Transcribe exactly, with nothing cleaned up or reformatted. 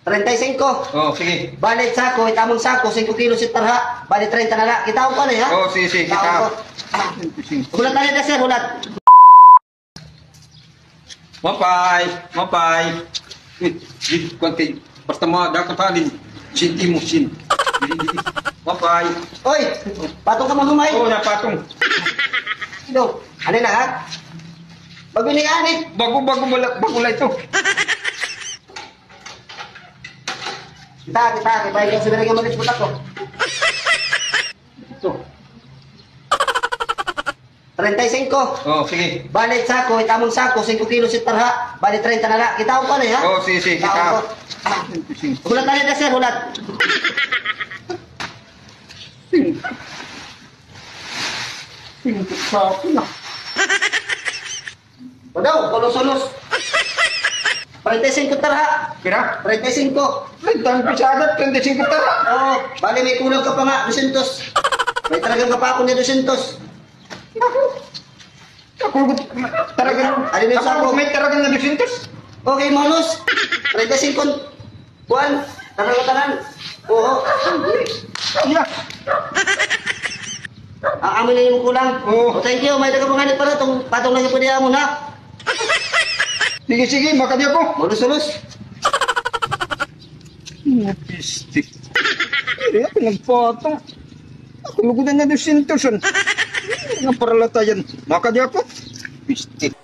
Treinta y cinco. Oh, sige. Bali, sako, it amon sako, singko kilos it tarha. Bali, treinta na la. Kitaon ko anay, ha? Oh, sige, sige, kitaon ko. Hulat anay ka, sir, hulat. Mapay, mapay. Eh, eh, kuwan kay, basta mga dakot halin, sentimo, sin. Mapay. Oy, patong ka, mahumay. Oo, napatong. Ito, ano na, ha? Bago ni ani. Bago, bago, bago, bago la ito. Kita, kita, kita, kita, kita, kita, kita, kita, Treinta y cinco. Oh, sige. Bali, sako, it amon sako, singko kilos it tarha. Bali, treinta na la. Kitaon ko anay, ha? Oh, sige, sige, kitaon ko. Hulat anay ka, sir, hulat. Singko. Singko sako na. Padaw, ulos-ulos. Treinta y cinco tarha. Pira? Treinta y cinco. Treinta an pisada, treinta y cinco tarha. Oo, bali may kulang ka pa nga, dosyentos. May talagang ka pa ako niya dosyentos. Naku. Naku, talaga. Ano yung sako? May talaga na dosyentos. Okay, Monos. Treinta y cinco. Kuan, tanan-tanan. Oo. Iya. Ah, amo na yung kulang. Oo. Oh, thank you. May daga pa nga ni pala itong patong na yung pwede amo na. Sige, sige, makadi ako. Monos-unos. Mga piste. Diri ako nagpatong. Ako lugod na dosyentos, an. Nga paralatayan. Makadi ako. Piste.